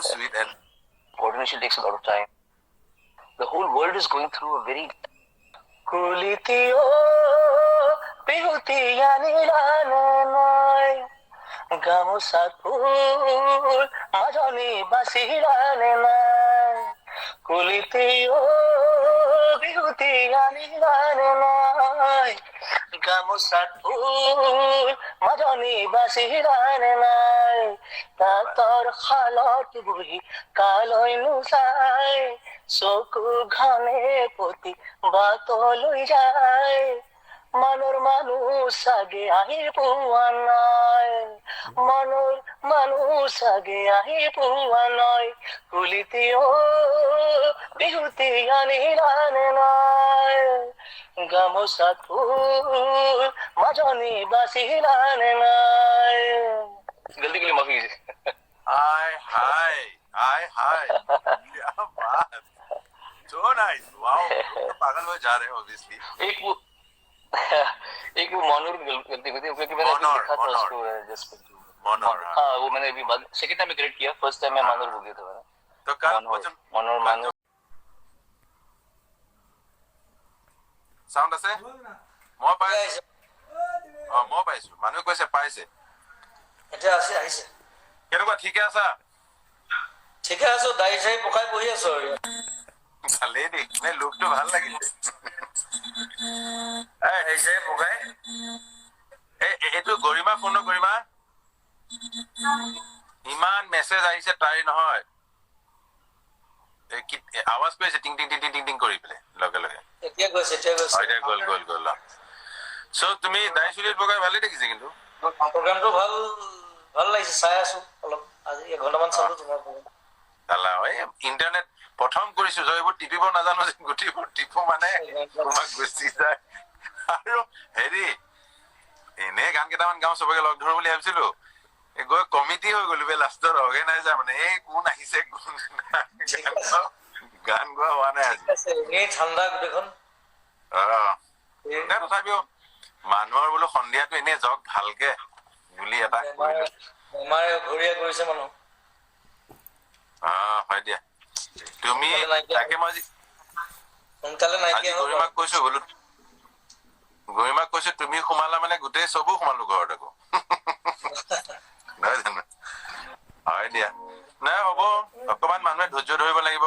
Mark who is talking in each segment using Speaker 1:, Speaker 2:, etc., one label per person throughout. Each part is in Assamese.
Speaker 1: Sweet and
Speaker 2: Coordination takes a lot of time. The whole world is going through a very কুলিতি ও বিহুতি আনিলানে নাই, গামোচা ফুল মাজনী বাচিলানে নাই, কুলিতি ও বিহুতি আনিলানে নাই, গামোচা ফুল মাজনী বাচিলানে নাই, তাঁতৰ শালত বহি কালৈনো চাই, চকু ঘনে পতি বাটলৈ যায়, মানৰ মানুহ চাগে আহি পোৱা নাই, মনৰ মানুহ চাগে আহি পোৱা নাই, কুলিতি অ বিহুতি আনিলানে নাই, গামোচা ফুল মাজনী বাচিলানে নাই। गलती के लिए माफी कीजिए।
Speaker 1: हाय हाय हाय हाय, क्या बात, सो नाइस, वाओ, लोग तो पागल हो जा रहे हैं ऑब्वियसली।
Speaker 2: एक वो मोनोर की गलती हुई थी क्योंकि मैंने अभी
Speaker 1: मोनोर,
Speaker 2: लिखा था
Speaker 1: मोनोर।
Speaker 2: उसको जस्ट
Speaker 1: मोनोर, हाँ।
Speaker 2: हाँ, वो मैंने अभी बाद सेकंड टाइम में करेक्ट किया, फर्स्ट टाइम मैं मानोर बोल दिया था मैंने।
Speaker 1: तो कल
Speaker 2: मोनोर,
Speaker 1: वो जो
Speaker 2: मोनोर
Speaker 1: कल
Speaker 2: मानोर।
Speaker 1: চাউণ্ড আছে, মই পাইছো। অ, মই পাইছো, মানুহে কৈছে পাইছে।
Speaker 3: এতিয়া আছে, আহিছে।
Speaker 1: কেনেকুৱা, ঠিকে আছা?
Speaker 3: ঠিকে আছো, দাড়ি চাড়ি পকাই বহি আছো আৰু।
Speaker 1: ভালেই দেই, মানে লুকটো ভাল লাগিছে।
Speaker 3: দাড়ি চাড়ি পকাই।
Speaker 1: এইটো গৰিমা ফোন, গৰিমা, ইমান মেছেজ আহিছে তাইৰ নহয়, আৱাজ কৰিছে টিং টিং টিং টিং টিং টিং কৰি পেলাই লগে লগে।
Speaker 3: এতিয়া গৈছে, এতিয়া গৈছে।
Speaker 1: অ, এতিয়া গ'ল গ'ল গ'ল। চ' তুমি দাড়ি চুলিত বগাই ভালেই দেখিছে কিন্তু।
Speaker 3: প্ৰগ্ৰামটো ভাল ভাল লাগিছে, চাই আছো অলপ, আজি এঘণ্টামান চালো তোমাৰ প্ৰগ্ৰাম।
Speaker 1: চালা, এই ইণ্টাৰনেট প্ৰথম কৰিছো যে এইবোৰ টিপিব নাজানো যে, গোটেইবোৰ টিপো মানে তোমাক গুচি যায়। আৰু হেৰি, এনেই গান কেইটামান গাওঁ, চবকে লগ ধৰো বুলি ভাবিছিলো, এই গৈ কমিটি হৈ গ'লো বে লাষ্টত, অৰ্গেনাইজাৰ মানে এই কোন আহিছে কোন নাই, গান গোৱা হোৱা নাই আজি।
Speaker 3: ঠিক আছে, এনেই ঠাণ্ডা গোটেইখন।
Speaker 1: অ, নাই, তথাপিও মানুহৰ বোলো সন্ধিয়াটো এনেই যাওক ভালকে বুলি এটা কৰিলো।
Speaker 3: বেমাৰে ঘূৰিয়া কৰিছে মানুহ।
Speaker 1: অ, হয় দিয়া, তুমি তাকে মই আজি
Speaker 3: সোনকালে
Speaker 1: আজি
Speaker 3: নাইকিয়া হ'ল।
Speaker 1: গৰিমাক কৈছো বোলো, গৰিমাক কৈছো তুমি সোমালা মানে গোটেই চবো সোমালো ঘৰত আকৌ, নহয় জানো? হয় দিয়া, নাই হ'ব, অকমান মানুহে ধৈৰ্য ধৰিব লাগিব।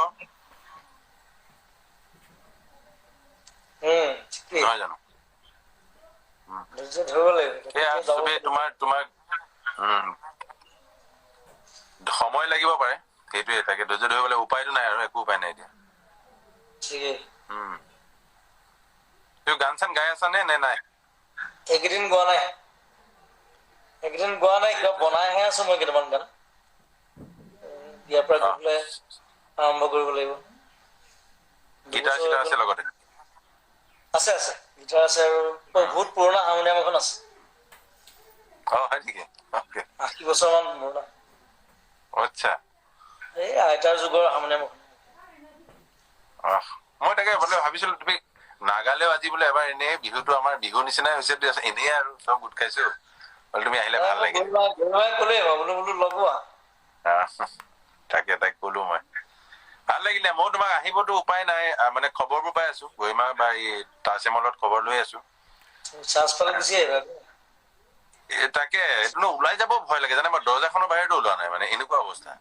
Speaker 3: ঠিকেই।
Speaker 1: নহয় জানো?
Speaker 3: ধৈৰ্য ধৰিব লাগিব।
Speaker 1: সেয়া
Speaker 3: তেতিয়া যাব।
Speaker 1: চবেই তোমাৰ সময় লাগিব পাৰে, সেইটোৱে, তাকে ধৈৰ্য ধৰিব লাগিব, উপায়টো নাই আৰু, একো উপায় নাই এতিয়া।
Speaker 3: ঠিকেই।
Speaker 1: তুমি গান চান গাই আছা নে নাই?
Speaker 3: এইকেইদিন গোৱা নাই, এইকেইদিন গোৱা নাই, কিবা বনাইহে আছো মই কেইটামান গান। ইয়াৰ পৰা গৈ পেলাই আৰম্ভ কৰিব লাগিব।
Speaker 1: গীটাৰ চিটাৰ আছে লগতে?
Speaker 3: আছে আছে, গীটাৰ আছে আৰু বহুত পুৰণা হাৰমনিয়াম এখন আছে।
Speaker 1: অ, হয় নেকি? অ'কে।
Speaker 3: 80 বছৰমান পুৰণা।
Speaker 1: আচ্ছা।
Speaker 3: এই আইতাৰ যুগৰ হাৰমনিয়াম এখন।
Speaker 1: মই তাকে বোলে ভাবিছিলো তুমি নাগালেও আজি বোলে এবাৰ এনেই বিহুটো আমাৰ বিহু নিচিনাই হৈছে দিয়াচোন, এনেই আৰু চব গোট খাইছো, বোলে তুমি আহিলে ভাল লাগে।
Speaker 3: গৰিমাই ক'লেই, মই বোলো বোলো লগোৱা।
Speaker 1: তাকে তাইক ক'লো মই, ভাল লাগিলে। ময়ো তোমাক আহিবতো উপায় নাই, মানে খবৰবোৰ পাই আছো, গৰিমা বা এই তাজমহলত খবৰ লৈ আছো।
Speaker 3: চান্স পালে গুচি আহিবা।
Speaker 1: তাকে, এইটো ন ওলাই যাব ভয় লাগে জানে, মই দৰ্জাখনৰ বাহিৰতো ওলোৱা নাই, মানে এনেকুৱা অৱস্থা।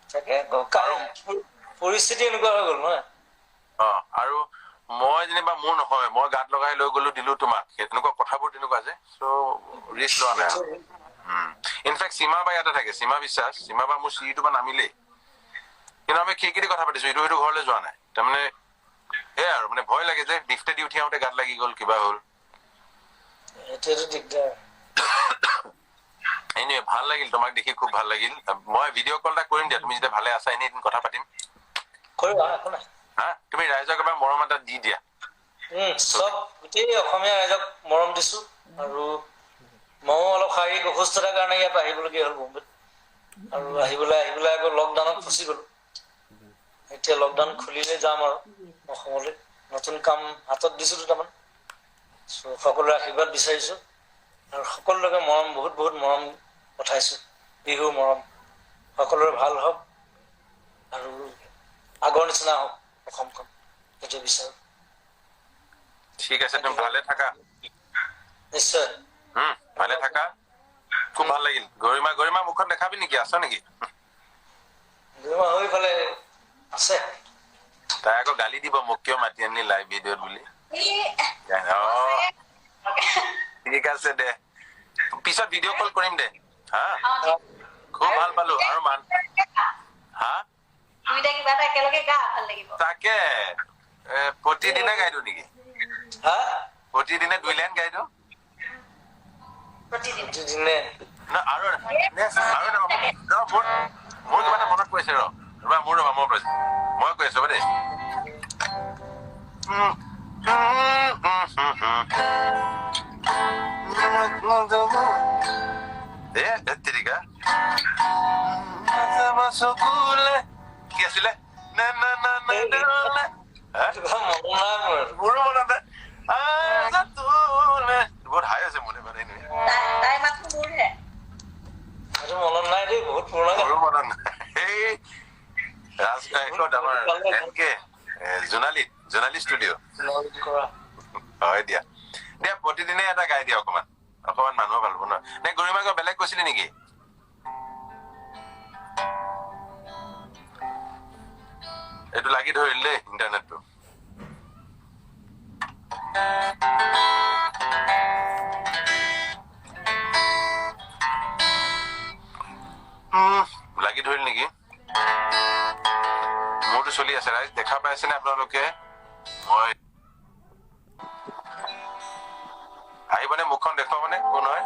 Speaker 3: তাকে পৰিস্থিতি এনেকুৱা হৈ গ'ল নহয়।
Speaker 1: অ, আৰু মই যেনিবা মোৰ নহয়, মই গাত লগাই লৈ গলো দিলো তোমাক, তেনেকুৱা কথাবোৰ তেনেকুৱা যে, চ' ৰিস্ক লোৱা নাই আৰু। ইনফেক্ট সীমা বা ইয়াতে থাকে, সীমা বিশ্বাস, সীমা বা মোৰ চিৰিটোৰ পৰা নামিলেই, কিন্তু আমি খিৰিকী দি কথা পাতিছো, ইটো সিটো ঘৰলৈ যোৱা নাই, তাৰমানে সেয়াই আৰু, মানে ভয় লাগে যে লিফ্টেদি উঠি আহোঁতে গাত লাগি গ'ল, কিবা হ'ল।
Speaker 3: সেইটোৱেতো দিগদাৰ।
Speaker 1: এনিৱে ভাল লাগিল তোমাক দেখি, খুব ভাল লাগিল। মই ভিডিঅ' কল এটা কৰিম দিয়া, তুমি যেতিয়া ভালে আছা এনেই এদিন কথা পাতিম।
Speaker 3: কৰিবা, একো নাই।
Speaker 1: হা, তুমি ৰাইজক এবাৰ মৰম এটা দি দিয়া।
Speaker 3: চব গোটেই অসমীয়া ৰাইজক মৰম দিছো। আৰু ময়ো অলপ শাৰীৰিক অসুস্থতাৰ কাৰণে ইয়াত আহিবলগীয়া হ'ল বম্বেত, আৰু আহি পেলাই আকৌ লকডাউনত ফচি গ'লো। এতিয়া লকডাউন খুলিলে যাম আৰু অসমলৈ, নতুন কাম হাতত দিছো দুটামান। চ' সকলোৰে আশীৰ্বাদ বিচাৰিছো আৰু সকলোকে মৰম, বহুত বহুত মৰম পঠাইছো, বিহুৰ মৰম। সকলোৰে ভাল হওক আৰু আগৰ নিচিনা হওক অসমখন, সেইটোৱে বিচাৰোঁ।
Speaker 1: ঠিক আছে, তুমি ভালে থাকা।
Speaker 3: নিশ্চয়।
Speaker 1: ভালে থাকা, খুব ভাল লাগিল। গৰিমা, গৰিমা মুখখন দেখাবি নেকি? আছ নেকি?
Speaker 3: গৰিমা হৈ ফালে আছে।
Speaker 1: তাই আকৌ গালি দিব মোক, কিয় মাতি আনিলি লাইভ ভিডিঅ'ত বুলি। অ, ঠিক আছে দে, পিছত ভিডিঅ' কল কৰিম দে। হা, খুব ভাল পালো। আৰু মান হা
Speaker 4: দুইটা কিবা এটা একেলগে গা ভাল লাগিব।
Speaker 1: তাকে প্ৰতিদিনে গাই দিওঁ নেকি?
Speaker 3: হা,
Speaker 1: প্ৰতিদিনে দুই লাইন গাই দিওঁ।
Speaker 3: প্ৰতিদিনে
Speaker 1: ন, আৰু আৰু মোৰ কিবা এটা মনত পৰিছে, ৰ ৰবা, মোৰ ৰবা, মই কৈছো, মই কৈ আছো দেই। এ তেৰিকা চকুলে কি আছিলে? না না না না না, মোৰো মনত নাই। বহুত হাই আছে মোৰ।
Speaker 3: মনত নাই দেই, বহুত পুৰণা।
Speaker 1: মোৰো মনত নাই। এই ৰাজ আমাৰ এন কে জোনালীত, জোনালী ষ্টুডিঅ'। হয় দিয়া, দিয়া, প্ৰতিদিনে এটা গাই দিয়া অকমান অকমান, মানুহ ভাল পাব ন। নে গৰিমা বেলেগ কৈছিলি নেকি? এইটো লাগি ধৰিল দেই ইণ্টাৰনেটটো। লাগি ধৰিল নেকি? মোৰতো চলি আছে। ৰাইজ দেখা পাইছেনে আপোনালোকে? মই আহিবনে? মুখখন দেখুৱাবনে কোন হয়?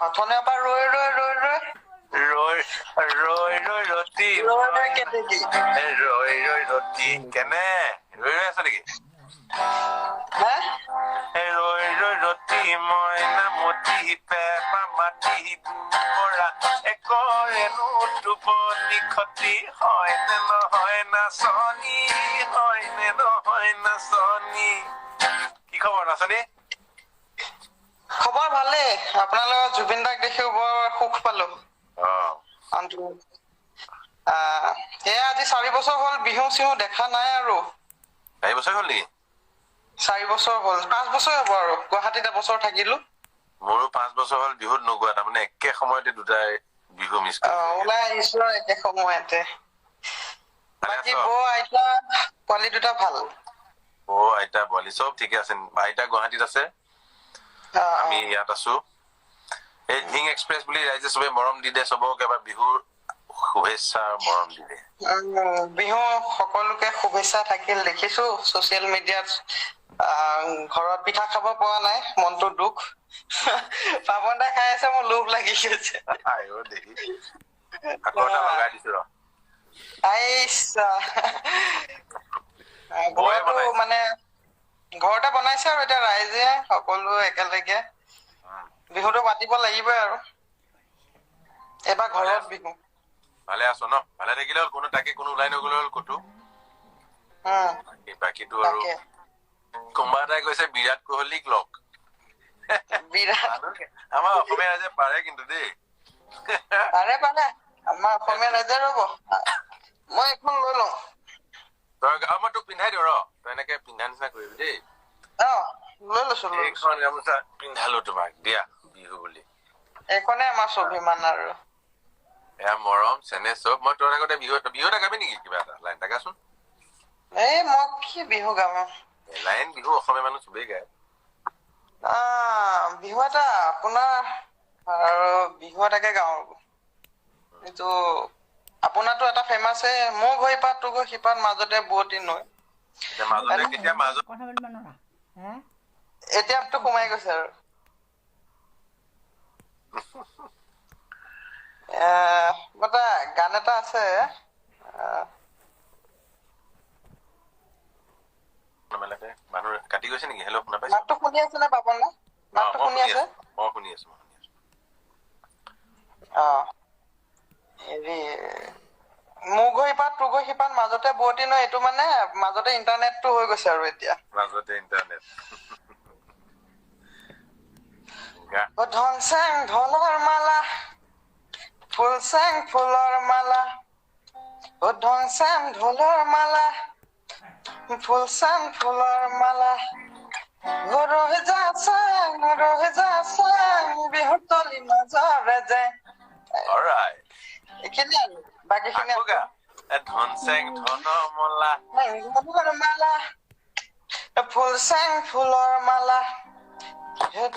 Speaker 5: অথনিৰ পৰা ৰৈ ৰৈ ৰৈ ৰৈ
Speaker 1: ৰৈ ৰৈ ৰৈ ৰতি ৰৈ ৰৈ ৰতি, কেনে ৰৈ ৰৈ আছ নেকি? ৰৈ ৰৈ ৰতি মইনা মতি পেপা মাটি পৰা একৰেনো টোপনি খতি হয় নে নহয় নাচনী, হয় নে নহয় নাচনী? কি খবৰ নাচনী?
Speaker 5: খবৰ ভালেই। আপোনালোকৰ জুবিন দাক দেখিও বৰ সুখ পালো। এয়া আজি 4 বছৰ হ'ল বিহু চিহু দেখা নাই আৰু।
Speaker 1: 4 বছৰ হ'ল নেকি?
Speaker 5: 4 বছৰ হ'ল, 5 বছৰ হ'ব আৰু। গুৱাহাটীত এবছৰ থাকিলো।
Speaker 1: মোৰো 5 বছৰ হ'ল বিহুত নোগোৱা, তাৰমানে একে সময়তে দুটাই বিহু মিছ
Speaker 5: ওলাই আহিছো একে সময়তে। বাকী বৌ আইতা পোৱালি দুটা ভাল?
Speaker 1: বৌ আইতা পোৱালি চব ঠিকে আছে। আইতা গুৱাহাটীত আছে, আমি ইয়াত আছো। এই ঢিং এক্সপ্ৰেছ বুলি ৰাইজে চবে মৰম দি দে চবকে, এবাৰ বিহুৰ শুভেচ্ছা মৰম দি দে।
Speaker 5: বিহু সকলোকে শুভেচ্ছা থাকিল। দেখিছো ছচিয়েল মিডিয়াত ঘৰত পিঠা খাব পৰা নাই, মনটো দুখ। পাপন দা খাই আছে, মোৰ লোভ লাগি গৈছে। মানে ঘৰতে বনাইছে আৰু এতিয়া ৰাইজে সকলো একেলগে বিহুটো পাতিব লাগিবই আৰু। এবাৰ ঘৰত বিহু।
Speaker 1: ভালে আছ ন? ভালে থাকিলে হ'ল, কোনো তাকে কোনো ওলাই নগলে হ'ল ক'তো। বাকীটো আৰু কোনোবা এটাই কৈছে বিৰাট কোহলিক লগ। আমাৰ অসমীয়া ৰাইজে পাৰে কিন্তু দেই।
Speaker 5: পাৰে পাৰে, আমাৰ অসমীয়া ৰাইজে। ৰ'ব, মই এখন লৈ লওঁ।
Speaker 1: তই, মই তোক পিন্ধাই দিওঁ ৰ, তই এনেকে পিন্ধা নিচিনা কৰিবি দেই।
Speaker 5: অ, লৈ লৈছো।
Speaker 1: এইখন গামোচা পিন্ধালো তোমাক দিয়া বিহু বুলি।
Speaker 5: এইখনে আমাৰ স্বাভিমান আৰু
Speaker 1: এয়া মৰম চেনেহ চব। মই তোৰ আগতে বিহু বিহু এটা গাবি নেকি? কিবা এটা লাইন গাচোন।
Speaker 5: এই মই কি বিহু গাম?
Speaker 1: লাইন বিহু অসমীয়া মানুহ চবেই গায়।
Speaker 5: বিহু এটা আপোনাৰ আৰু বিহু এটাকে গাওঁ। এইটো আপোনাৰতো এটা ফেমাছে, মোৰ ঘৰ ইপাত তোৰ ঘৰ সিপাত মাজতে বোৱতী নৈ। এতিয়াতো সোমাই গৈছে আৰু। এটা গান এটা আছে,
Speaker 1: কাটি গৈছে নেকি? হেল্ল', শুনা পাইছো?
Speaker 5: মাতটো শুনি আছে নে পাপন দা? মাতটো শুনি আছে?
Speaker 1: মই শুনি আছো, মই শুনি আছো।
Speaker 5: অ, হেৰি মোৰ ঘৰ ইপাত তোৰ ঘৰ সিপাত মাজতে বোৱতী নৈ, এইটো মানে মাজতে ইণ্টাৰনেটটো হৈ গৈছে আৰু এতিয়া।
Speaker 1: মাজতে ইণ্টাৰনেট।
Speaker 5: ধন চেং ধনৰ মালা ফুল চাং ফুলৰ মালা, অ ধন চাং ঢোলৰ মালা, ফুল চাং ফুলৰ মালা, ৰৈ যা চাং, ৰৈ যা চাং, বিহু তলি মাজৰে যে।
Speaker 1: Alright.
Speaker 5: এইখিনি আৰু বাকীখিনি
Speaker 1: আকৌ গা। এ ধন চেং ধন মলা।
Speaker 5: ফুলৰ মালা, ফুল চাং ফুলৰ মালা, হে।